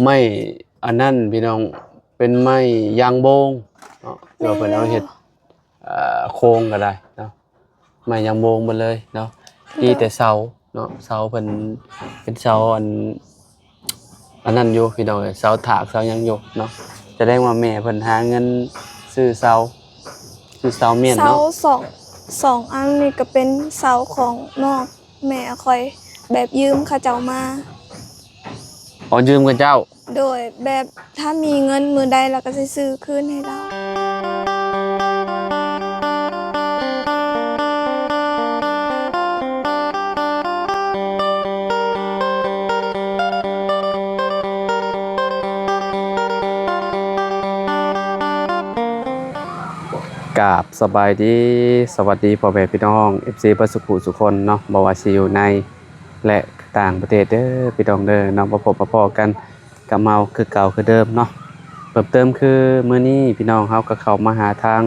ໄມ້ອັນນັ້ນພີ່ນ້ອງ ເປັນໄມ້ຢາງໂບງເນາະ ຫຼືວ່າເພິ່ນເອົາເຮັດ ເອີ ໂຄງກໍໄດ້ເນາະ ໄມ້ຢາງໂບງເບິດເລີຍເນາະ ມີແຕ່ເສົາເນາະ ເສົາເພິ່ນເປັນເສົາອັນ ອັນນັ້ນຢູ່ພີ່ນ້ອງເອີຍ ເສົາຖາກເສົາຫຍັງຢູ່ເນາະ ສະແດງວ່າແມ່ເພິ່ນຫາເງິນຊື້ເສົາ ຊື້ເສົາມ້ຽນເນາະ ເສົາສອງ ສອງອັນນີ້ກໍເປັນເສົາຂອງນ້ອງແມ່ຂ້ອຍ ແບບຢືມເຂົາເຈົ້າມາ. ອໍ ຢືມເຂົາເຈົ້າ. ໂດຍ ແບບຖ້າມີເງິນມື້ໃດລະກະຊິຊື້ຄືນໃຫ້ລາວ. ກາບສະບາຍດີ ສະຫວັດດີພໍ່ແມ່ພີ່ນ້ອງ ເອັຟຊີ ເບິດສຸຂູສຸຄົນເນາະ ບໍ່ວ່າຊິຢູ່ໃນ ແລະ ຕ່າງປະເທດເດີພີ່ນ້ອງເດີເນາະ ມາພົບມາພໍ້ກັນກັບເຮົາຄືເກົ່າຄືເດີມເນາະ. ເພີ່ມເຕີມຄືມື້ນີ້ພີ່ນ້ອງເຮົາກໍເຂົ້າມາຫາທາງ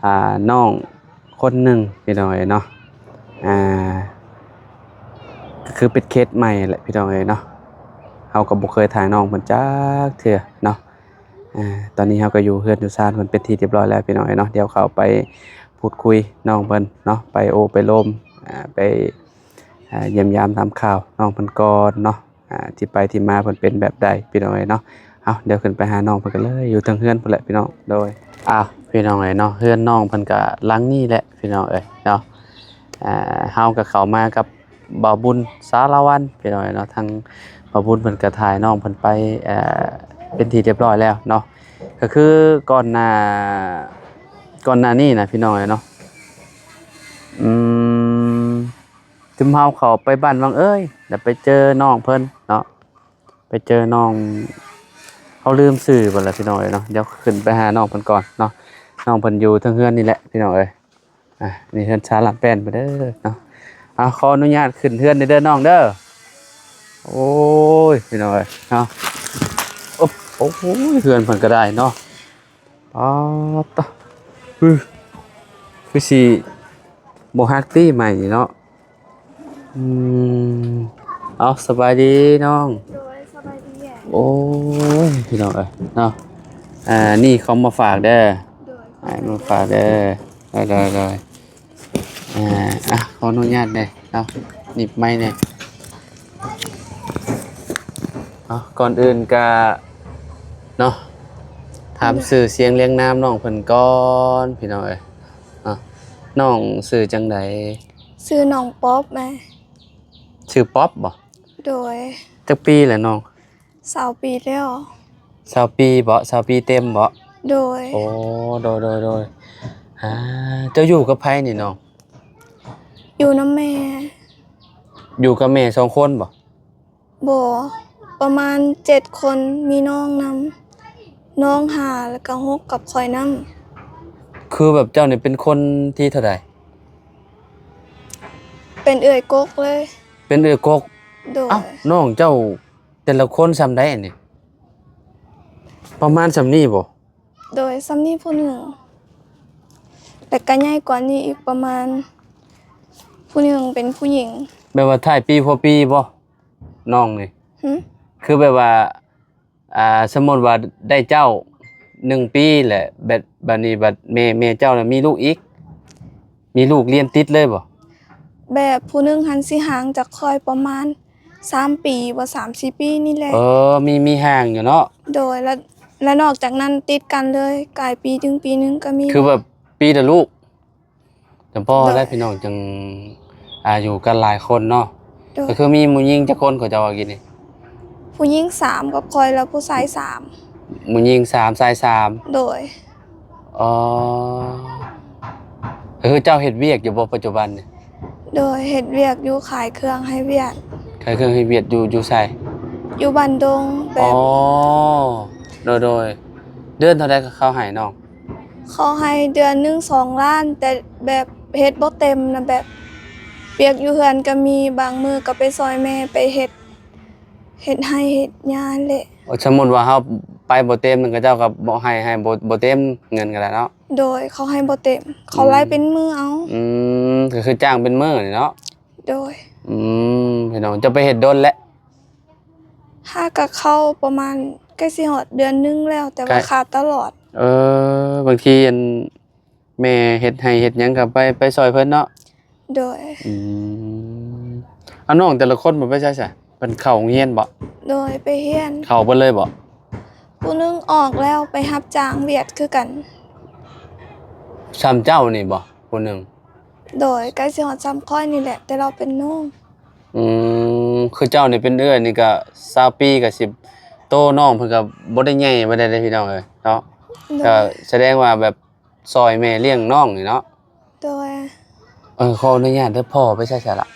ອ່າ ນ້ອງຄົນໜຶ່ງພີ່ນ້ອງເອີຍເນາະ ອ່າ ກໍຄືເປັນເຄສໃໝ່ແຫຼະພີ່ນ້ອງເອີຍເນາະ ເຮົາກໍບໍ່ເຄີຍຖ່າຍນ້ອງເພິ່ນຈັກເທື່ອເນາະ. ອ່າ ຕອນນີ້ເຮົາກໍຢູ່ເຮືອນຢູ່ຊານເພິ່ນເປັນທີ່ຮຽບຮ້ອຍແລ້ວພີ່ນ້ອງເອີຍເນາະ ດຽວເຂົ້າໄປພູດຄຸຍນ້ອງເພິ່ນເນາະ ໄປໂອ້ໄປລົມ ອ່າ ໄປ ອ່າ ຢ້ຽມຢາມຖາມຂ່າວນ້ອງເພິ່ນກ່ອນເນາະ ອ່າ ທີ່ໄປທີ່ມາເພິ່ນເປັນແບບໃດພີ່ນ້ອງເອີຍເນາະ. ເອົາ ດຽວຂຶ້ນໄປຫານ້ອງເພິ່ນກັນເລີຍ ຢູ່ເທິງເຮືອນພຸ້ນແຫຼະພີ່ນ້ອງ. ໂດຍ ເອົາ ພີ່ນ້ອງເອີຍເນາະ ເຮືອນນ້ອງເພິ່ນກໍຫຼັງນີ້ແຫຼະພີ່ນ້ອງເອີຍເນາະ. ອ່າ ເຮົາກໍເຂົ້າມາກັບ ບ່າວບຸນ ສາລະວັນ ພີ່ນ້ອງເອີຍເນາະ ທາງບ່າວບຸນເພິ່ນກໍຖ່າຍນ້ອງເພິ່ນໄປ ເອີ ເປັນທີ່ຮຽບຮ້ອຍແລ້ວເນາະ. ກໍຄືກ່ອນໜ້າ ກ່ອນໜ້ານີ້ນະພີ່ນ້ອງເອີຍເນາະ ອືມ ຊຸມເຮົາເຂົ້າໄປບ້ານວັງເອີຍ ແລ້ວໄປເຈີນ້ອງເພິ່ນເນາະ ໄປເຈີນ້ອງ ເຮົາລືມຊື່ເພິ່ນລະພີ່ນ້ອງເອີຍເນາະ. ດຽວຂຶ້ນໄປຫານ້ອງເພິ່ນກ່ອນເນາະ ນ້ອງເພິ່ນຢູ່ເທິງເຮືອນນີ້ແຫຼະພີ່ນ້ອງເອີຍ. ອ່າ ນີ້ເຮືອນຊານລານແປ້ນເພິ່ນເດີເນາະ. ເອົາ ຂໍອະນຸຍາດຂຶ້ນເຮືອນເດີນ້ອງເດີ. ໂອ້ຍ ພີ່ນ້ອງເອີຍເນາະ ໂອ້ຍ ເຮືອນເພິ່ນກໍໄດ້ເນາະ. ປາດຕະ ຄື ຄືຊິບໍ່ຮັກຕິໄມ້ນີ້ເນາະ. ອືມ ເອົາ ສະບາຍດີນ້ອງ. ໂດຍ ສະບາຍດີ. ໂອ້ຍ ພີ່ນ້ອງເອີຍເນາະ ອ່າ ນີ້ຂອງມາຝາກເດີ. ໂດຍ ອ່າ ມາຝາກເດີ. ໂດຍ ໂດຍ ໂດຍ ອ່າ ອ່ະ ຂໍອະນຸຍາດເດີເນາະ ໜີບໄມ້ແດ່. ເອົາ ກ່ອນອື່ນກະເນາະ ຖາມຊື່ສຽງລຽງນາມນ້ອງເພິ່ນກ່ອນ ພີ່ນ້ອງເອີຍເນາະ. ນ້ອງຊື່ຈັ່ງໃດ? ຊື່ນ້ອງປັອບແມ. ຊື່ປັອບບໍ? ໂດຍ. ຈັກປີແລ້ວນ້ອງ? ຊາວປີແລ້ວ. ຊາວປີບໍ? ຊາວປີເຕັມບໍ? ໂດຍ. ໂອ້ ໂດຍ ໂດຍ ໂດຍ. ອ່າ ເຈົ້າຢູ່ກັບໃຜນີ້ນ້ອງ? ຢູ່ນຳແມ່. ຢູ່ກັບແມ່ສອງຄົນບໍ? ບໍ່ ປະມານເຈັດຄົນ ມີນ້ອງນຳ ນ້ອງຫ້າ ແລ້ວກະຫົກກັບຂ້ອຍນຳ. ຄືແບບເຈົ້ານີ້ເປັນຄົນທີເທົ່າໃດ? ເປັນເອື້ອຍກົກເລີຍ. ເປັນເອື້ອຍກົກ. ໂດຍ. ອ້າວ ນ້ອງເຈົ້າແຕ່ລະຄົນສ່ຳໃດອັນນີ້? ປະມານສ່ຳນີ້ບໍ? ໂດຍ ສ່ຳນີ້ຜູ້ໜຶ່ງ ແລ້ວກະໃຫຍ່ກວ່ານີ້ອີກປະມານຜູ້ໜຶ່ງເປັນຜູ້ຍິງ. ແບບວ່າທ້າຍປີຫົວປີບໍ ນ້ອງນີ້? ຫຶ? ຄືແບບວ່າ ອ່າ ສົມມຸດວ່າໄດ້ເຈົ້າໜຶ່ງປີແຫຼະ ແບບ ບາດນີ້ບັດແມ່ ແມ່ເຈົ້າລະມີລູກອີກ ມີລູກລຽນຕິດເລີຍບໍ? ແບບຜູ້ໜຶ່ງຫັ້ນຊິຫ່າງຈາກຂ້ອຍປະມານ ສາມປີບໍ່ ສາມສີ່ປີນີ້ແຫຼະ. ເອີ ມີ ມີຫ່າງຢູ່ເນາະ. ໂດຍ ແລະ ແລະນອກຈາກນັ້ນຕິດກັນເລີຍ ກາຍປີໜຶ່ງ ປີໜຶ່ງກໍມີ. ຄືແບບປີລະລູກ ຈັ່ງພໍແຫຼະ ໂດຍ ພີ່ນ້ອງ ຈັ່ງ ອ່າ ຢູ່ກັນຫຼາຍຄົນເນາະ. ໂດຍ. ກໍຄືມີຜູ້ຍິງຈັກຄົນ ເຂົາເຈົ້າວ່າກິນນີ້? ຜູ້ຍິງສາມກັບຂ້ອຍ ແລ້ວຜູ້ຊາຍສາມ. ຜູ້ຍິງສາມ ຊາຍສາມ. ໂດຍ. ອໍ ກໍຄືເຈົ້າເຮັດວຽກຢູ່ບໍ່ປັດຈຸບັນນີ້? ໂດຍ ເຮັດວຽກຢູ່ ຂາຍເຄື່ອງໃຫ້ຫວຽດ. ຂາຍເຄື່ອງໃຫ້ຫວຽດ ຢູ່ ຢູ່ໃສ? ຢູ່ບ້ານດົງ. ແບບ ອໍ ໂດຍ ໂດຍ. ເດືອນເທົ່າໃດເຂົາໃຫ້ນ້ອງ? ເຂົາໃຫ້ເດືອນໜຶ່ງສອງລ້ານ ແຕ່ແບບເຮັດບໍ່ເຕັມນະ ແບບວຽກຢູ່ເຮືອນກໍມີ ບາງມື້ກໍໄປຊ່ອຍແມ່ໄປເຮັດ ເຮັດໄຮ່ເຮັດນາແຫຼະ. ໂອ້ ສົມມຸດວ່າເຮົາໄປບໍ່ເຕັມ ເຂົາເຈົ້າກໍບໍ່ໃຫ້ ໃຫ້ບໍ່ ບໍ່ເຕັມເງິນກໍໄດ້ເນາະ. ໂດຍ ເຂົາໃຫ້ບໍ່ເຕັມ ເຂົາ ອືມ ໄລ່ເປັນມື້ເອົາ. ອືມ ກໍຄືຈ້າງເປັນມື້ນີ້ເນາະ. ໂດຍ. ອືມ ພີ່ນ້ອງ ເຈົ້າໄປເຮັດດົນແລ້ວ? ຫາກໍເຂົ້າປະມານໃກ້ຊິຮອດເດືອນໜຶ່ງແລ້ວ ແຕ່ວ່າ ໃກ້ ຂາດຕະຫຼອດ. ເອີ ບາງທີອັນ ແມ່ເຮັດໄຮ່ເຮັດຫຍັງກໍໄປ ໄປຊ່ອຍເພິ່ນເນາະ. ໂດຍ. ອືມ ເອົາ ນ້ອງແຕ່ລະຄົນບໍ່ໄປໃສຊະ? ເພິ່ນເຂົ້າໂຮງຮຽນບໍ່? ໂດຍ ໄປຮຽນ. ເຂົ້າເບິດເລີຍບໍ່? ຜູ້ໜຶ່ງອອກແລ້ວໄປຮັບຈ້າງວຽກຄືກັນ. ສ່ຳເຈົ້ານີ້ບໍ່ ຜູ້ໜຶ່ງ? ໂດຍ ໃກ້ຊິຮອດສ່ຳຂ້ອຍນີ້ແຫຼະ ແຕ່ລາວເປັນນ້ອງ. ອືມ ຄືເຈົ້ານີ້ເປັນເອື້ອຍນີ້ກໍຊາວປີ ກໍສິບ ໂຕນ້ອງເພິ່ນກໍບໍ່ໄດ້ໃຫຍ່ປານໃດເດ້ ພີ່ນ້ອງເອີຍເນາະ. ໂດຍ. ກໍສະແດງວ່າແບບ ຊ່ອຍແມ່ລ້ຽງນ້ອງນີ້ເນາະ. ໂດຍ. ເອີ ຂໍອະນຸຍາດເດີ ພໍ່ໄປໃສຊະລະ?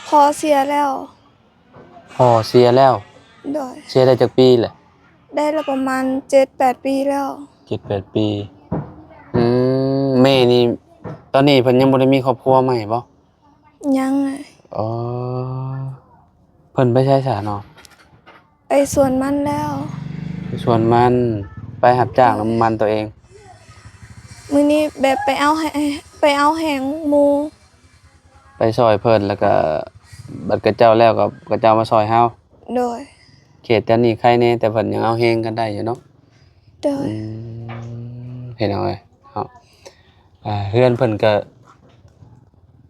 ພໍ່ເສຍແລ້ວ. ພໍ່ເສຍແລ້ວ? ໂດຍ. ເສຍໄດ້ຈັກປີແຫຼະ? ໄດ້ລະປະມານເຈັດແປດປີແລ້ວ. ເຈັດແປດປີ. ອືມ ແມ່ນີ້ ຕອນນີ້ເພິ່ນຍັງບໍ່ໄດ້ມີຄອບຄົວໃໝ່ບໍ່? ຍັງ. ອໍ ເພິ່ນໄປໃສຊະນ້ອງ? ໄປສວນມັນແລ້ວ. ໄປສວນມັນ ໄປຮັບຈ້າງນຳມັນໂຕເອງ. ມື້ນີ້ແບບໄປເອົາແຮງ ໄປເອົາແຮງໝູ່. ໄປຊ່ອຍເພິ່ນ ແລ້ວກໍບັດຂະເຈົ້າແລ້ວກໍຂະເຈົ້າມາຊ່ອຍເຮົາ. ໂດຍ. ເຂດແຖວນີ້ໄຄແດ່ ແຕ່ເພິ່ນຍັງເອົາແຮງກັນໄດ້ຢູ່ເນາະ. ໂດຍ. ອືມ ພີ່ນ້ອງເອີຍເນາະ ອ່າ ເຮືອນເພິ່ນກໍ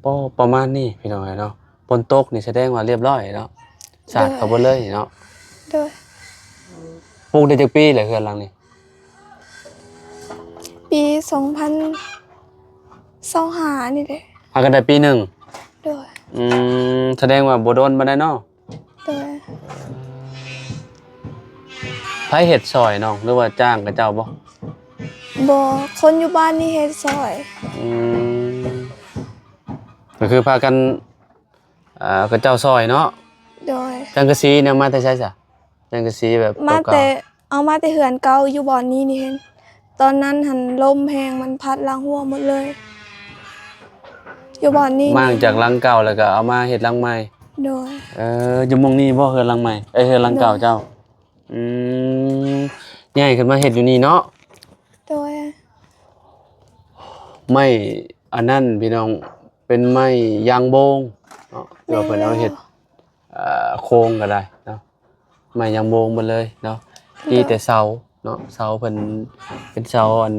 ປະ ປະມານນີ້ ພີ່ນ້ອງເອີຍເນາະ. ຝົນຕົກນີ້ສະແດງວ່າລຽບຮ້ອຍເນາະ ສາດເຂົ້າເບິດເລີຍເນາະ. ໂດຍ. ປຸກໄດ້ຈັກປີແລ້ວເຮືອນຫຼັງນີ້? ປີສອງພັນຊາວຫ້ານີ້ແຫຼະ. ຫາກໍໄດ້ປີໜຶ່ງ. ໂດຍ. ອືມ ສະແດງວ່າບໍ່ດົນປານໃດເນາະ. ໂດຍ. ໃຜເຮັດຊ່ອຍນ້ອງ ຫຼືວ່າຈ້າງເຂົາເຈົ້າບໍ່? ບໍ່ ຄົນຢູ່ບ້ານນີ້ເຮັດຊ່ອຍ. ອືມ ກໍຄືພາກັນ ອ່າ ເຂົາເຈົ້າຊ່ອຍເນາະ. ໂດຍ. ສັງກະສີນະ ມາແຕ່ໃສຊະ? ສັງກະສີແບບ ມາແຕ່ ເອົາມາແຕ່ເຮືອນເກົ່າຢູ່ບ່ອນນີ້ນີ້ເຫັນ. ຕອນນັ້ນຫັ້ນລົມແຮງ ມັນພັດລາງຫົວໝົດເລີຍ ຢູ່ບ່ອນນີ້. ມ້າງຈາກຫຼັງເກົ່າ ແລ້ວກໍເອົາມາເຮັດຫຼັງໃໝ່. ໂດຍ. ເອີ ຢູ່ໝ່ອງນີ້ບໍ່ ເຮືອນຫຼັງໃໝ່ ເອີ ເຮືອນຫຼັງເກົ່າເຈົ້າ? ໂດຍ. ອືມ ຍ້າຍຂຶ້ນມາເຮັດຢູ່ນີ້ເນາະ. ໂດຍ. ໄມ້ອັນນັ້ນພີ່ນ້ອງ ເປັນໄມ້ຢາງໂບງເນາະ ທີ່ວ່າເພິ່ນເອົາເຮັດ ໂດຍ ໂຄງກໍໄດ້ເນາະ. ໄມ້ຢາງໂບງເບິດເລີຍເນາະ. ໂດຍ. ຕີແຕ່ເສົາເນາະ ເສົາເພິ່ນເປັນເສົາອັນ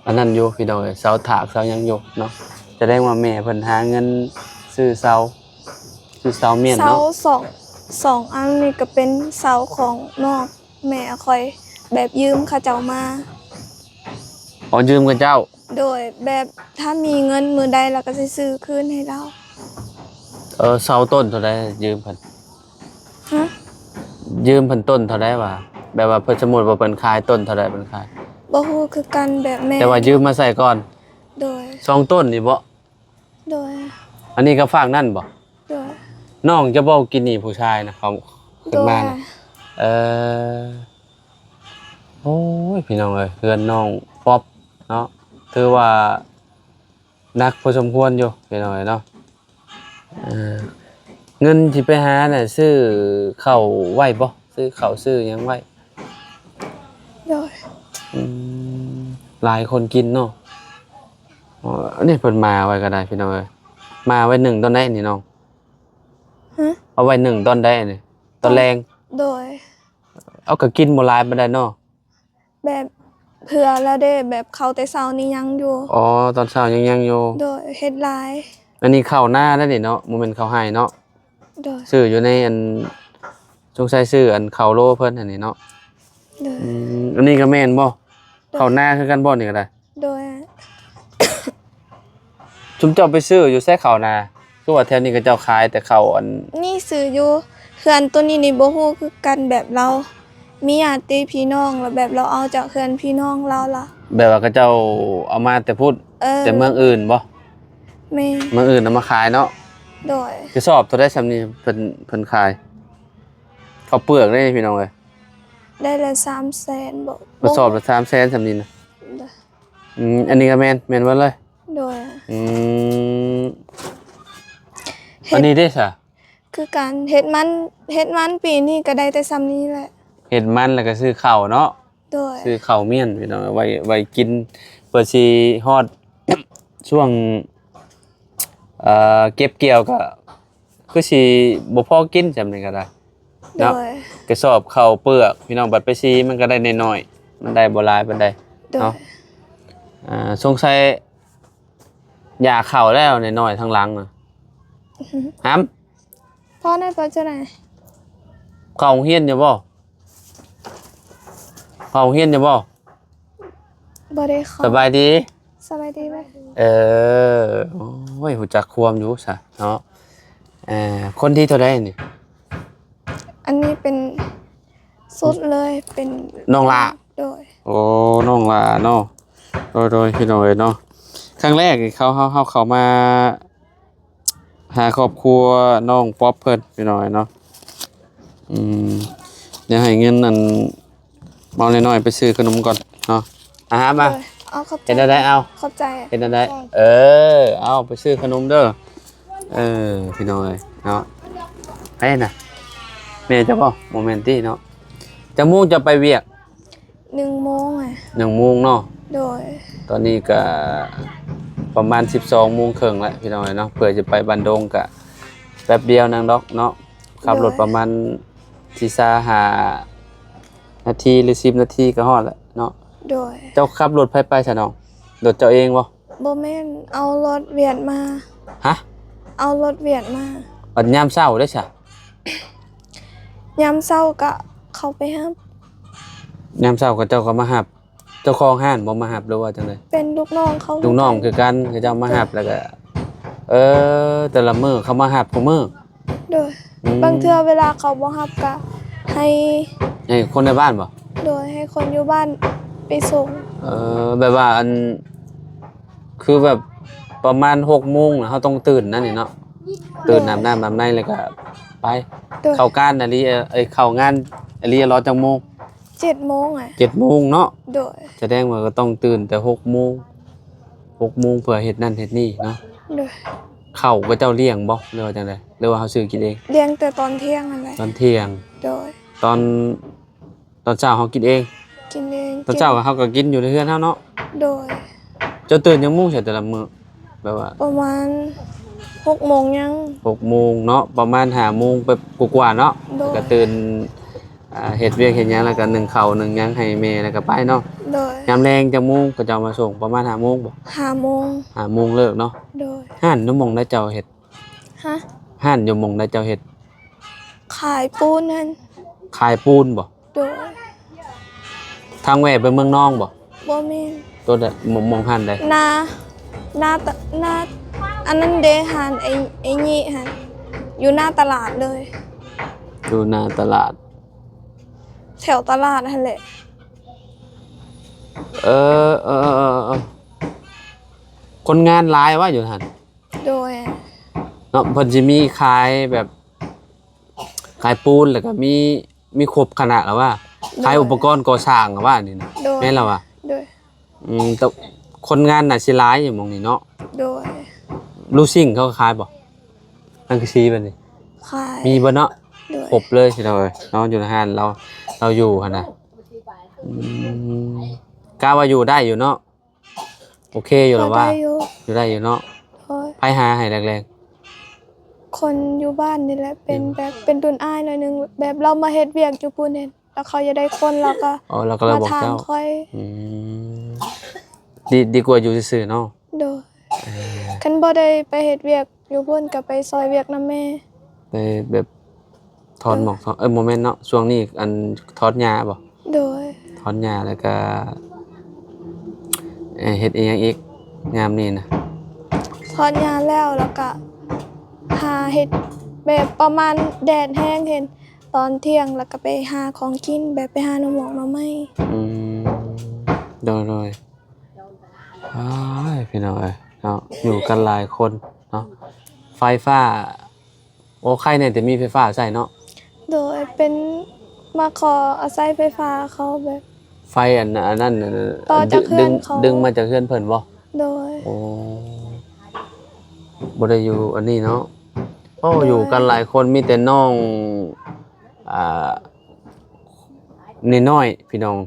ອັນນັ້ນຢູ່ພີ່ນ້ອງເອີຍ ເສົາຖາກເສົາຫຍັງຢູ່ເນາະ. ສະແດງວ່າແມ່ເພິ່ນຫາເງິນຊື້ເສົາ ຊື້ເສົາມ້ຽນເນາະ. ເສົາສອງ ສອງອັນນີ້ກໍເປັນເສົາຂອງນ້ອງແມ່ຂ້ອຍ ແບບຢືມເຂົາເຈົ້າມາ. ອໍ ຢືມເຂົາເຈົ້າ. ໂດຍ. ແບບຖ້າມີເງິນມື້ໃດ ລາວກໍຊິຊື້ຄືນໃຫ້ລາວ. ເອີ ເສົາຕົ້ນເທົ່າໃດຢືມເພິ່ນ? ຮະ? ຢືມເພິ່ນຕົ້ນເທົ່າໃດຫວາ? ແບບວ່າເພິ່ນ ສົມມຸດວ່າເພິ່ນຂາຍຕົ້ນເທົ່າໃດເພິ່ນຂາຍ? ບໍ່ຮູ້ຄືກັນ ແບບແມ່ ແຕ່ວ່າຢືມມາໃຊ້ກ່ອນ. ໂດຍ. ສອງຕົ້ນນີ້ບໍ? ໂດຍ. ອັນນີ້ກໍຟາກນັ້ນບໍ? ໂດຍ. ນ້ອງຈະບໍ່ກິນໜີ້ຜູ້ຊາຍນະ ເຂົາຂຶ້ນມານະ. ໂດຍ. ເອີ ໂອ້ຍ ພີ່ນ້ອງເອີຍ ເຮືອນນ້ອງປັອບເນາະ ຖືວ່າໜັກພໍສົມຄວນຢູ່ ພີ່ນ້ອງເອີຍເນາະ. ເອີ ເງິນທີ່ໄປຫານະ ຊື້ເຂົ້າໄວ້ບໍ່? ຊື້ເຂົ້າຊື້ຫຍັງໄວ້? ໂດຍ. ອືມ ຫຼາຍຄົນກິນເນາະ. ອັນນີ້ເພິ່ນມາໄວ້ກໍໄດ້ ພີ່ນ້ອງເອີຍ. ມາໄວ້ໜຶ້ງຕອນໃດນີ້ນ້ອງ? ຮະ? ເອົາໄວ້ໜຶ້ງຕອນໃດນີ້? ຕອນແລງ? ໂດຍ. ເອົາ ກໍກິນບໍ່ຫຼາຍປານໃດເນາະ. ແບບເຜື່ອແລ້ວເດ້ ແບບເຂົ້າແຕ່ເຊົ້ານີ້ຍັງຢູ່. ອໍ ຕອນເຊົ້າຍັງ ຍັງຢູ່. ໂດຍ. ເຮັດຫຼາຍ. ອັນນີ້ເຂົ້ານາແລ້ວນີ້ເນາະ ບໍ່ແມ່ນເຂົ້າໄຮ່ເນາະ. ໂດຍ. ຊື້ຢູ່ໃນອັນ ສົງໄສຊື້ອັນເຂົ້າໂລເພິ່ນອັນນີ້ເນາະ. ໂດຍ. ອືມ ອັນນີ້ກໍແມ່ນບໍ່? ໂດຍ. ເຂົ້ານາຄືກັນບໍ່ນີ້ກໍໄດ້? ໂດຍ. ຊຸມເຈົ້າໄປຊື້ຢູ່ໃສເຂົ້ານາ? ຄືວ່າແຖວນີ້ເຂົາເຈົ້າຂາຍແຕ່ເຂົ້າອັນ ນີ້ຊື້ຢູ່ເຮືອນໂຕນີ້ນີ້ບໍ່ຮູ້ຄືກັນ ແບບລາວມີຍາດຕິພີ່ນ້ອງ ແລ້ວແບບລາວເອົາຈາກເຮືອນພີ່ນ້ອງລາວລະ ແບບວ່າເຂົາເຈົ້າເອົາມາແຕ່ພຸ້ນ. ເອີ ແຕ່ເມືອງອື່ນບໍ່? ແມ່ນ. ເມືອງອື່ນເອົາມາຂາຍເນາະ. ໂດຍ. ກະສອບເທົ່າໃດຊ່ຳນີ້ເພິ່ນ ເພິ່ນຂາຍ? ເຂົ້າເປືອກເດ້ພີ່ນ້ອງເອີຍ. ໄດ້ລະສາມແສນບໍ? ກະສອບລະສາມແສນຊ່ຳນີ້ນະ. ໂດຍ. ອືມ ອັນນີ້ກໍແມ່ນ ແມ່ນເບິດເລີຍ. ໂດຍ. ອືມ ເຮັດ ອັນນີ້ເດ້ຊະ? ຄືກັນ ເຮັດມັນ ເຮັດມັນປີນີ້ກໍໄດ້ແຕ່ຊ່ຳນີ້ແຫຼະ. ເຮັດມັນແລ້ວກໍຊື້ເຂົ້າເນາະ. ໂດຍ. ຊື້ເຂົ້າມ້ຽນພີ່ນ້ອງ ໄວ້ ໄວ້ກິນ ເພື່ອຊິຮອດຊ່ວງ ເອີ ເກັບກ່ຽວກໍຄືຊິບໍ່ພໍກິນຊ່ຳນີ້ກໍໄດ້. ເນາະ ໂດຍ ກະສອບເຂົ້າເປືອກ ພີ່ນ້ອງ ບັດໄປສີມັນກະໄດ້ໜ້ອຍໆ ມັນໄດ້ບໍ່ຫຼາຍປານໃດ ໂດຍ ເນາະ ອ່າ ສົງໄສຢາເຂົ້າແລ້ວໜ້ອຍໆ ທາງຫຼັງນະ ຫຳ ພໍໄດ້ບໍ່ຈັ່ງໃດ ເຂົ້າໂຮງຮຽນຢູ່ບໍ່? ເຂົ້າໂຮງຮຽນຢູ່ບໍ່? ບໍ່ໄດ້ເຂົ້າ. ສະບາຍດີ. ສະບາຍດີເວີຍ. ເອີ ໂອ້ຍ ຮູ້ຈັກຄວາມຢູ່ຊະເນາະ. ເອີ ຄົນທີເທົ່າໃດນີ້? ອັນນີ້ເປັນສຸດເລີຍ ເປັນນ້ອງຫຼ້າ. ໂດຍ. ໂອ້ ນ້ອງຫຼ້າເນາະ. ໂດຍໆ ພີ່ນ້ອງເອີຍເນາະ. ຄັ້ງແລກນີ້ເຂົາ ເຮົາ ເຮົາເຂົ້າມາ ຫາຄອບຄົວນ້ອງປັອບເພິ່ນ ພີ່ນ້ອງເນາະ. ອືມ ດຽວໃຫ້ເງິນອັນ ເບົານ້ອຍໆ ໄປຊື້ຂະໜົມກ່ອນເນາະ. ອາຫານມາ. ໂດຍ. ເອົາ ຂອບໃຈ. ເຮັດແນວໃດ? ເອົາ ຂອບໃຈ. ເຮັດແນວໃດ? ເອົາ ເອີ ເອົາໄປຊື້ຂະໜົມເດີ. ເອີ ພີ່ນ້ອງເອີຍເນາະ. ໃຜນະ? ແມ່ເຈົ້າບໍ່? ບໍ່ແມ່ນຕິເນາະ. ຈັກໂມງເຈົ້າໄປວຽກ? ໜຶ່ງໂມງ. ໜຶ່ງໂມງເນາະ. ໂດຍ. ຕອນນີ້ກະປະມານສິບສອງໂມງເຄິ່ງແລ້ວ ພີ່ນ້ອງເອີຍເນາະ. ເພື່ອຈະໄປບ້ານດົງກະແປັບດຽວໜຶ່ງດອກເນາະ. ຂັບລົດປະມານ ໂດຍ ສິບຫ້ານາທີ ຫຼື ສິບນາທີກະຮອດແລ້ວເນາະ. ໂດຍ. ເຈົ້າຂັບລົດໃຜໄປຊະນ້ອງ? ລົດເຈົ້າເອງບໍ່? ບໍ່ແມ່ນ ເອົາລົດວຽດມາ. ຮະ? ເອົາລົດວຽດມາ. ບັດຍາມເຊົ້າເດ້ຊະ? ຍາມເຊົ້າກະເຂົາໄປຮັບ. ຍາມເຊົ້າເຂົາເຈົ້າກະມາຮັບ. ເຈົ້າຂອງຮ້ານບໍ່ມາຮັບ ຫຼືວ່າຈັ່ງໃດ? ເປັນລູກນ້ອງເຂົາ. ລູກນ້ອງຄືກັນ ເຂົາເຈົ້າມາຮັບ ແລ້ວກະ ເອີ ແຕ່ລະມື້ເຂົາມາຮັບຄູ່ມື້. ໂດຍ. ອືມ. ບາງເທື່ອເວລາເຂົາບໍ່ຮັບກະໃຫ້ ໃຫ້ຄົນໃນບ້ານບໍ່? ໂດຍ ໃຫ້ຄົນຢູ່ບ້ານໄປສົ່ງ. ເອີ ແບບວ່າອັນ ຄືແບບປະມານຫົກໂມງ ເຮົາຕ້ອງຕື່ນນັ້ນນີ້ເນາະ. ຕື່ນ ໂດຍ ອາບນ້ຳອາບໃນແລ້ວກະໄປ. ໂດຍ. ເຂົ້າການອີ່ຫຼີ ເອີ ເຂົ້າງານອີ່ຫຼີລອດຈັກໂມງ? ເຈັດໂມງ. ເຈັດໂມງເນາະ. ໂດຍ. ສະແດງວ່າກະຕ້ອງຕື່ນແຕ່ຫົກໂມງ ຫົກໂມງເພື່ອເຮັດນັ້ນເຮັດນີ້ເນາະ. ໂດຍ. ເຂົ້າເຂົາເຈົ້າລ້ຽງບໍ່ ຫຼືວ່າຈັ່ງໃດ ຫຼືວ່າເຮົາຊື້ກິນເອງ? ລ້ຽງແຕ່ຕອນທ່ຽງຫັ້ນແຫຼະ. ຕອນທ່ຽງ. ໂດຍ. ຕອນ ຕອນເຊົ້າເຮົາກິນເອງ? ກິນເອງ. ຕອນເຊົ້າເຮົາກະກິນຢູ່ໃນເຮືອນເຮົາເນາະ. ໂດຍ. ເຈົ້າຕື່ນຈັກໂມງຊະແຕ່ລະມື້? ແບບວ່າ ປະມານຫົກໂມງຍັງ. ຫົກໂມງເນາະ ປະມານຫ້າໂມງໄປກວ່າໆເນາະ. ໂດຍ. ກະຕື່ນ ອ່າ ເຮັດວຽກເຮັດຫຍັງ ແລ້ວກະໜຶ້ງເຂົ້າໜຶ້ງຫຍັງໃຫ້ແມ່ ແລ້ວກະໄປເນາະ. ໂດຍ. ຍາມແລງຈັກໂມງເຂົາເຈົ້າມາສົ່ງ? ປະມານຫ້າໂມງບໍ່? ຫ້າໂມງ. ຫ້າໂມງເລີກເນາະ. ໂດຍ. ຮ້ານຢູ່ໝ່ອງໃດເຈົ້າເຮັດ? ຮະ? ຮ້ານຢູ່ໝ່ອງໃດເຈົ້າເຮັດ? ຂາຍປູນຫັ້ນ. ຂາຍປູນບໍ່? ໂດຍ. ທາງແວ່ໄປເມືອງນອງບໍ່? ບໍ່ແມ່ນ. ໂຕໃດ? ໝ່ອງ ໝ່ອງຮ້ານໃດ? ໜ້າ ໜ້າຕະ ໜ້າ ອັນນັ້ນເດ ຮ້ານໄອ້ ໄອ້ຍິຫັ້ນ ຢູ່ໜ້າຕະຫຼາດເລີຍ. ຢູ່ໜ້າຕະຫຼາດ ແຖວຕະຫຼາດຫັ້ນແຫຼະ. ເອີ ເອີ ເອີ ເອີ ຄົນງານຫຼາຍວະຢູ່ຫັ້ນ? ໂດຍ. ເນາະ ເພິ່ນຊິມີຂາຍແບບ ຂາຍປູນ ແລ້ວກະມີ ມີຄົບຄະນະລະວ່າ ໂດຍ ຂາຍອຸປະກອນກໍ່ສ້າງລະວ່ານີ້ນະ. ໂດຍ. ແມ່ນລະວ່າ? ໂດຍ. ອືມ ແຕ່ຄົນງານໜ້າຊິຫຼາຍຢູ່ໝ່ອງນີ້ເນາະ. ໂດຍ. ລູຊິງເຂົາກະຂາຍບໍ່? ສັງກະສີແບບນີ້ ຂາຍ ມີເບິດເນາະ. ໂດຍ. ຄົບເລີຍພີ່ນ້ອງເອີຍເນາະ ຢູ່ໃນຮ້ານລາວ ລາວຢູ່ຫັ້ນນະ. ອືມ ກະວ່າຢູ່ໄດ້ຢູ່ເນາະ. ໂອເຄຢູ່ລະວ່າ? ຢູ່ໄດ້ຢູ່ເນາະ. ໂດຍ. ໃຜຫາໃຫ້ແລງໆ? ຄົນຢູ່ບ້ານນີ້ແຫຼະ ເປັນແບບເປັນລຸ້ນອ້າຍໜ້ອຍໜຶ່ງ ແບບລາວມາເຮັດວຽກຢູ່ພຸ້ນເດ ແລ້ວເຂົາຢາກໄດ້ຄົນ ລາວກະ ອໍ ລາວກະເລີຍບອກເຈົ້າ. ອືມ ດີ ດີກວ່າຢູ່ຊື່ໆເນາະ. ໂດຍ. ເອີ ຄັນບໍ່ໄດ້ໄປເຮັດວຽກຢູ່ພຸ້ນກະໄປຊ່ອຍວຽກນຳແມ່ ໄປແບບ ຖອນໝອກ ເອີ ບໍ່ແມ່ນເນາະ ຊ່ວງນີ້ອັນຖອນຫຍ້າບໍ່? ໂດຍ. ຖອນຫຍ້າແລ້ວກະ ເອີ ເຮັດອີ່ຫຍັງອີກຍາມນີ້ນະ? ຖອນຫຍ້າແລ້ວ ແລ້ວກະຫາເຮັດແບບປະມານແດດແຮງເຫັນ ຕອນທ່ຽງ ແລ້ວກະໄປຫາຂອງກິນ ແບບໄປຫາໜໍ່ໝອກໜໍ່ໄມ້. ອືມ ໂດຍໆ. ອ້າຍ ພີ່ນ້ອງເອີຍເນາະ ຢູ່ກັນຫຼາຍຄົນເນາະ ໄຟຟ້າ ໂອ້ ໄຄແນ່ແຕ່ມີໄຟຟ້າໃຊ້ເນາະ. ໂດຍ ເປັນມາຂໍອາໄສໄຟຟ້າເຂົາແບບ ໄຟອັນ ອັນນັ້ນ ຕໍ່ຈາກເຮືອນເຂົາ ດຶງມາຈາກເຮືອນເພິ່ນບໍ່? ໂດຍ. ໂອ້ ບໍ່ໄດ້ຢູ່ອັນນີ້ເນາະ. ໂອ້ ໂດຍ ຢູ່ກັນຫຼາຍຄົນ ມີແຕ່ນ້ອງ ອ່າ ນ້ອຍໆ ພີ່ນ້ອງ.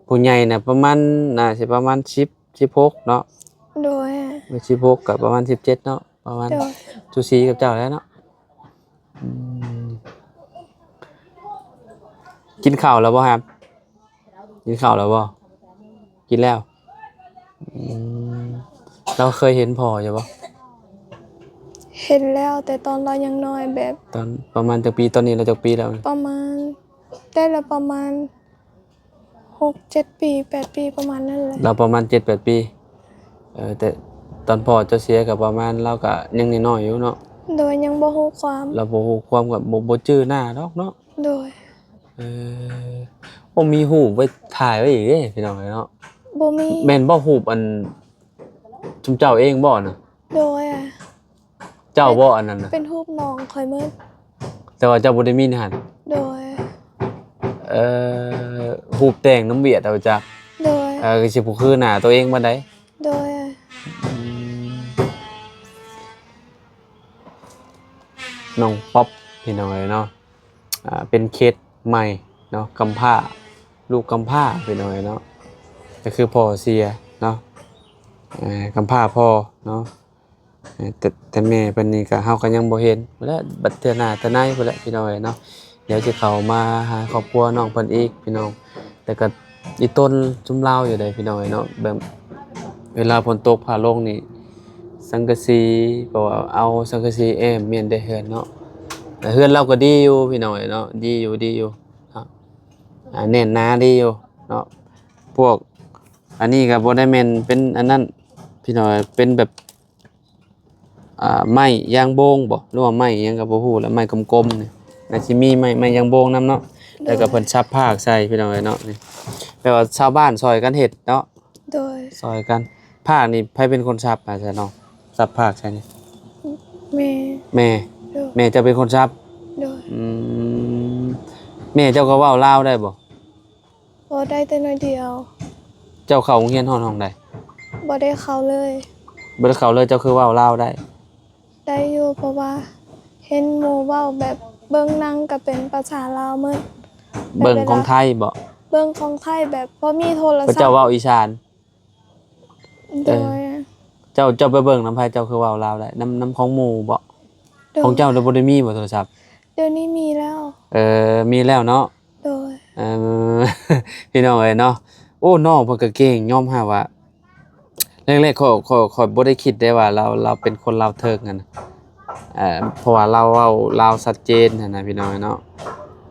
ຜູ້ໃຫຍ່ນະປະມານ ໜ້າຊິປະມານສິບ ສິບຫົກເນາະ. ໂດຍ. ສິບຫົກກະປະມານສິບເຈັດເນາະ ປະມານ ໂດຍ ສູສີກັບເຈົ້າແຫຼະເນາະ. ອືມ ກິນເຂົ້າແລ້ວບໍ່? ຫາ ກິນເຂົ້າແລ້ວບໍ່? ກິນແລ້ວ. ອືມ ລາວເຄີຍເຫັນພໍ່ຢູ່ບໍ່? ເຫັນແລ້ວ ແຕ່ຕອນລາວຍັງນ້ອຍ ແບບ ຕອນປະມານຈັກປີ? ຕອນນີ້ລາວຈັກປີແລ້ວ? ປະມານ ໄດ້ລະປະມານຫົກເຈັດປີ ແປດປີ ປະມານນັ້ນແຫຼະ. ລາວປະມານເຈັດແປດປີ. ເອີ ແຕ່ຕອນພໍ່ເຈົ້າເສຍກໍປະມານ ລາວກໍຍັງນ້ອຍໆຢູ່ເນາະ. ໂດຍ ຍັງບໍ່ຮູ້ຄວາມ. ລາວບໍ່ຮູ້ຄວາມ ກໍບໍ່ ບໍ່ຈື່ໜ້າດອກເນາະ. ໂດຍ. ເອີ ໂອ້ ມີຮູບໄວ້ຖ່າຍໄວ້ອີກເດ້ ພີ່ນ້ອງເອີຍເນາະ. ບໍ່ມີ. ແມ່ນບໍ່ ຮູບອັນ ຊຸມເຈົ້າເອງບໍ່ນະ? ໂດຍ. ເຈົ້າບໍ່ອັນນັ້ນນະ? ເປັນຮູບນ້ອງຂ້ອຍໝົດ. ແຕ່ວ່າເຈົ້າບໍ່ໄດ້ມີໃນຫັ້ນ? ໂດຍ. ເອີ ຮູບແຕ່ງນຳຫວຽດເອົາຈາກ. ໂດຍ. ເອີ ກໍຊິບໍ່ຄືໜ້າຕົວເອງປານໃດ. ໂດຍ. ອືມ ນ້ອງປັອບ ພີ່ນ້ອງເອີຍເນາະ. ອ່າ ເປັນເຄສໃໝ່ເນາະ ກຳພ້າ ລູກກຳພ້າ ພີ່ນ້ອງເອີຍເນາະ. ກໍຄືພໍ່ເສຍເນາະ ເອີ ກຳພ້າພໍ່ເນາະ. ເອີ ແຕ່ ແຕ່ແມ່ເພິ່ນນີ້ກໍ ເຮົາກໍຍັງບໍ່ເຫັນພຸ້ນແຫຼະ. ບັດເທື່ອໜ້າເທື່ອໃນພຸ້ນແຫຼະ ພີ່ນ້ອງເອີຍເນາະ. ດຽວຊິເຂົ້າມາຫາຄອບຄົວນ້ອງເພິ່ນອີກ ພີ່ນ້ອງ. ແຕ່ກໍອີ່ຕົນຊຸມລາວຢູ່ໃດ໋ ພີ່ນ້ອງເອີຍເນາະ. ແບບເວລາຝົນຕົກຟ້າລົງນີ້ ສັງກະສີ ເພາະວ່າເອົາສັງກະສີແອ້ມແມ່ນໄດ້ເຮືອນເນາະ. ແຕ່ເຮືອນລາວກໍດີຢູ່ ພີ່ນ້ອງເອີຍເນາະ ດີຢູ່ ດີຢູ່ເນາະ. ອ່າ ແໜ້ນໜາດີຢູ່ເນາະ. ພວກອັນນີ້ກໍບໍ່ໄດ້ແມ່ນເປັນອັນນັ້ນ ພີ່ນ້ອງເອີຍ ເປັນແບບ ອ່າ ໄມ້ຢາງໂບງບໍ່ ຫຼືວ່າໄມ້ຫຍັງກໍບໍ່ຮູ້ແຫຼະ ໄມ້ກົມໆນີ້. ໜ້າຊິມີໄມ້ ໄມ້ຢາງໂບງນຳເນາະ. ໂດຍ. ແລ້ວກໍເພິ່ນສັບພາກໃສ່ ພີ່ນ້ອງເອີຍເນາະ. ນີ້ແປວ່າຊາວບ້ານຊ່ອຍກັນເຮັດເນາະ. ໂດຍ. ຊ່ອຍກັນ. ພາກນີ້ໃຜເປັນຄົນສັບ ອາ ຊະນ້ອງ ສັບພາກໃສ່ນີ້? ແມ່. ແມ່. ໂດຍ. ແມ່ເຈົ້າເປັນຄົນສັບ? ໂດຍ. ອືມ ແມ່ເຈົ້າກໍເວົ້າລາວໄດ້ບໍ່? ບໍ່ ໄດ້ແຕ່ໜ້ອຍດຽວ. ເຈົ້າເຂົ້າໂຮງຮຽນຮອດຫ້ອງໃດ? ບໍ່ໄດ້ເຂົ້າເລີຍ. ບໍ່ໄດ້ເຂົ້າເລີຍ ເຈົ້າຄືເວົ້າລາວໄດ້? ໄດ້ຢູ່ ເພາະວ່າເຫັນໝູ່ເວົ້າ ແບບເບິ່ງໜັງກໍເປັນພາສາລາວໝົດ. ເບິ່ງຂອງໄທບໍ? ເບິ່ງຂອງໄທ ແບບພໍມີໂທລະສັບ. ເຂົາເຈົ້າເວົ້າອີສານ? ໂດຍ. ເອີ ເຈົ້າ ເຈົ້າໄປເບິ່ງນຳໃຜ ເຈົ້າຄືເວົ້າລາວໄດ້? ນຳ ນຳຂອງໝູ່ບໍ? ໂດຍ. ຂອງເຈົ້າບໍ່ໄດ້ມີບໍໂທລະສັບ? ດຽວນີ້ມີແລ້ວ. ເອີ ມີແລ້ວເນາະ. ໂດຍ. ເອີ ພີ່ນ້ອງເອີຍເນາະ. ໂອ້ ນ້ອງເພິ່ນກໍເກັ່ງ ຍອມຮັບວ່າ ແລກໆ ຂ້ອຍ ຂ້ອຍ ຂ້ອຍບໍ່ໄດ້ຄິດເດ້ວ່າລາວ ລາວເປັນຄົນລາວເທີກຫັ້ນນະ. ເອີ ເພາະວ່າລາວເວົ້າລາວຊັດເຈນຫັ້ນນະ ພີ່ນ້ອງເນາະ.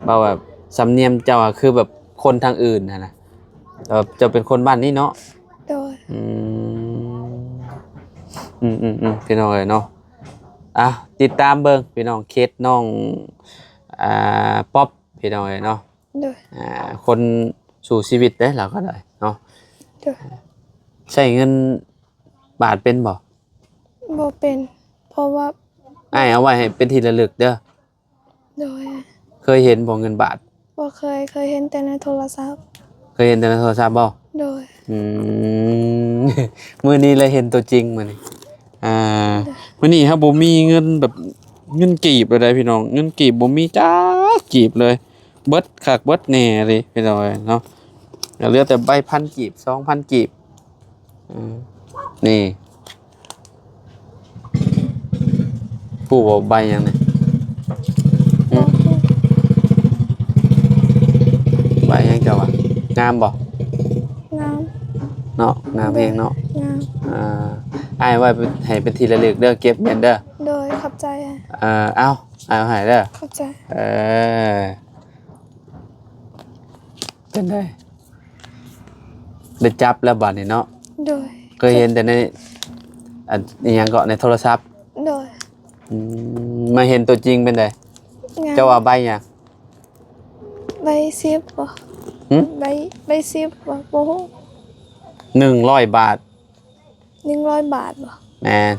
ເວົ້າແບບສຳນຽງເຈົ້າ ຄືແບບຄົນທາງອື່ນຫັ້ນນະ. ເອີ ເຈົ້າເປັນຄົນບ້ານນີ້ເນາະ? ໂດຍ. ອືມ ອືມໆ ພີ່ນ້ອງເອີຍເນາະ. ອ່ະ ຕິດຕາມເບິ່ງ ພີ່ນ້ອງ ເຄສນ້ອງ ອ່າ ປັອບ ພີ່ນ້ອງເອີຍເນາະ. ໂດຍ. ອ່າ ຄົນສູ້ຊີວິດເດ້ ລາວກໍໄດ້ເນາະ. ໂດຍ. ໃຊ້ເງິນບາດເປັນບໍ່? ບໍ່ເປັນ ເພາະວ່າ ອ້າຍເອົາໄວ້ໃຫ້ເປັນທີ່ລະລຶກເດີ. ໂດຍ. ເຄີຍເຫັນບໍ່ເງິນບາດ? ບໍ່ເຄີຍ ເຄີຍເຫັນແຕ່ໃນໂທລະສັບ. ເຄີຍເຫັນແຕ່ໃນໂທລະສັບບໍ່? ໂດຍ. ອືມ ມື້ນີ້ລະເຫັນຕົວຈິງມື້ນີ້. ອ່າ ໂດຍ. ມື້ນີ້ເຮົາບໍ່ມີເງິນແບບ ເງິນກີບເລີຍເດ້ພີ່ນ້ອງ ເງິນກີບບໍ່ມີຈັກກີບເລີຍ. ເບິດຄັກເບິດແນ່ເລີຍພີ່ນ້ອງເອີຍເນາະ. ເຫຼືອແຕ່ໃບພັນກີບ ສອງພັນກີບ. ເອີ ນີ້ ຮູ້ບໍ່ໃບຫຍັງນີ້? ຫຶ? ບໍ່ຮູ້. ໃບຫຍັງເຈົ້າວ່າ? ງາມບໍ່? ງາມ. ເນາະ ງາມແຮງເນາະ. ງາມ. ອ່າ ອ້າຍໄວ້ໃຫ້ເປັນທີ່ລະລຶກເດີ ເກັບແມ່ນເດີ. ໂດຍ ຂອບໃຈ. ເອີ ເອົາ ອ້າຍເອົາໃຫ້ເດີ. ຂອບໃຈ. ເອີ ເປັນໃດ? ໄດ້ຈັບແລ້ວບາດນີ້ເນາະ. ໂດຍ. ເຄີຍເຫັນແຕ່ໃນ ອັນ ອີຫຍັງເກາະ ໃນໂທລະສັບ. ໂດຍ. ອືມ ມາເຫັນຕົວຈິງເປັນໃດ? ງາມ. ເຈົ້າວ່າໃບຫຍັງ? ໃບສິບບໍ? ຫຶ? ໃບ ໃບສິບບໍ? ບໍ່ຮູ້. ໜຶ່ງຮ້ອຍບາດ. ໜຶ່ງຮ້ອຍບາດບໍ? ແມ່ນ.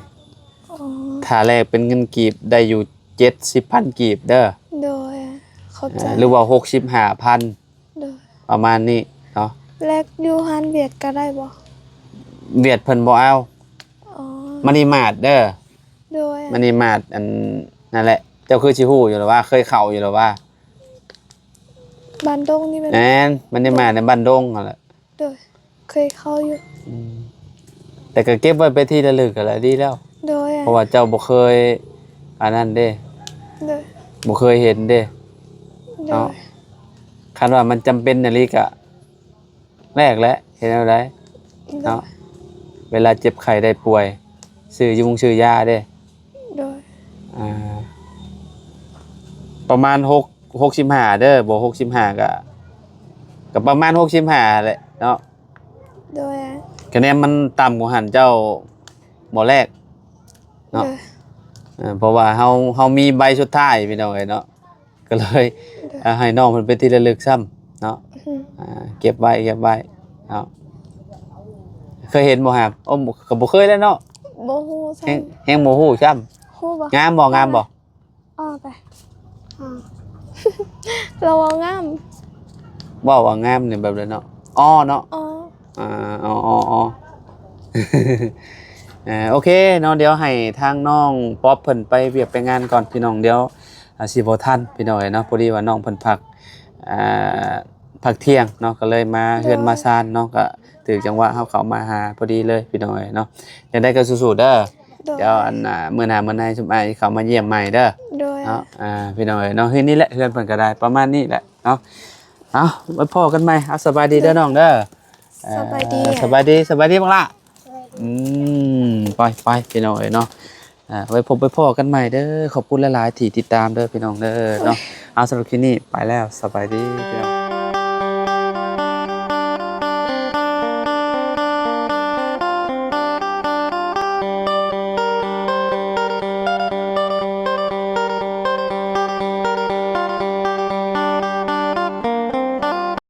ອໍ. ຖ້າແລກເປັນເງິນກີບໄດ້ຢູ່ເຈັດສິບພັນກີບເດີ. ໂດຍ ຂອບໃຈ. ເອີ ຫຼືວ່າຫົກສິບຫ້າພັນ. ໂດຍ. ປະມານນີ້ເນາະ. ແລກຢູ່ຮ້ານຫວຽດກໍໄດ້ບໍ? ຫວຽດເພິ່ນບໍ່ເອົາ. ອໍ. ມັນນີມາດເດີ. ໂດຍ. ມັນນີມາດ ອັນນັ້ນແຫຼະ ເຈົ້າຄືຊິຮູ້ຢູ່ລະວ່າ ເຄີຍເຂົ້າຢູ່ລະວ່າ? ບ້ານດົງນີ້ແມ່ນ. ແມ່ນ ມັນນີມາດໃນບ້ານດົງຫັ້ນແຫຼະ. ໂດຍ ເຄີຍເຂົ້າຢູ່. ອືມ ແຕ່ກໍເກັບໄວ້ເປັນທີ່ລະລຶກກໍລະດີແລ້ວ. ໂດຍ. ເພາະວ່າເຈົ້າບໍ່ເຄີຍອັນນັ້ນເດ້. ໂດຍ. ບໍ່ເຄີຍເຫັນເດ້. ໂດຍ. ເນາະ. ຄັນວ່າມັນຈຳເປັນອີ່ຫຼີກະແລກແຫຼະ ເຮັດແນວໃດເນາະ ເວລາເຈັບໄຂ້ໄດ້ປ່ວຍ ຊື້ຍຸງຊື້ຢາເດ້. ໂດຍ ອ່າ ປະມານຫົກ ຫົກສິບຫ້າເດີ ບໍ່ ຫົກສິບຫ້າກະ ກະປະມານຫົກສິບຫ້າແຫຼະເນາະ. ໂດຍ ຄະແນນມັນຕ່ຳກວ່າຫັ້ນເຈົ້າບໍ່ແລກເນາະ. ໂດຍ ເອີ ເພາະວ່າເຮົາ ເຮົາມີໃບສຸດທ້າຍພີ່ນ້ອງເອີຍເນາະ ກໍເລີຍ ໂດຍ ເອົາໃຫ້ນ້ອງເພິ່ນເປັນທີ່ລະລຶກຊ້ຳເນາະ. ອືມ ອ່າ ເກັບໄວ້ ເກັບໄວ້ເນາະ. ເຄີຍເຫັນບໍ່ຫາ? ໂອ້ ກໍບໍ່ເຄີຍແລ້ວເນາະ ບໍ່ຮູ້ຊ້ຳ ແຮງ ແຮງບໍ່ຮູ້ຊ້ຳ. ຮູ້ບໍ່? ງາມບໍ່? ງາມບໍ່? ອໍ ໄປ ອໍ ລາວເວົ້າງາມ ເວົ້າວ່າງາມນີ້ແບບໃດເນາະ? ອໍ ເນາະ ອໍ ອ່າ ອໍ ອໍ ອໍ ອ່າ ໂອເຄເນາະ ດຽວໃຫ້ທາງນ້ອງປັອບເພິ່ນໄປວຽກໄປງານກ່ອນພີ່ນ້ອງ ດຽວ ອ່າ ຊິບໍ່ທັນພີ່ນ້ອງເອີຍເນາະ. ພໍດີວ່ານ້ອງເພິ່ນພັກ ອ່າ ພັກທ່ຽງເນາະ ກໍເລີຍມາເຮືອນມາຊານເນາະ ກໍຖືກຈັງຫວະເຮົາເຂົ້າມາຫາພໍດີເລີຍພີ່ນ້ອງເອີຍເນາະ. ຈັ່ງໃດກໍສູ້ໆເດີ ໂດຍ ດຽວອັນ ອ່າ ມື້ໜ້າມື້ໃນຊຸມອ້າຍເຂົ້າມາຢ້ຽມໃໝ່ເດີ. ໂດຍ ເນາະ ອ່າ ພີ່ນ້ອງເອີຍເນາະ ເຮືອນນີ້ແຫຼະ ເຮືອນເພິ່ນກໍໄດ້ປະມານນີ້ແຫຼະເນາະ. ເອົາ ໄວ້ພໍ້ກັນໃໝ່ ເອົາ ສະບາຍດີເດີນ້ອງເດີ. ສະບາຍດີ ເອີ ສະບາຍດີ ສະບາຍດີບັກຫຼ້າ. ອືມ ໄປ ໄປ ພີ່ນ້ອງເອີຍເນາະ ອ່າ ໄວ້ພົບໄວ້ພໍ້ກັນໃໝ່ເດີ. ຂອບຄຸນຫຼາຍໆທີ່ຕິດຕາມເດີພີ່ນ້ອງເດີເນາະ. ເອົາ ສຳລັບຄລິບນີ້ໄປແລ້ວ ສະບາຍດີພີ່ນ້ອງ.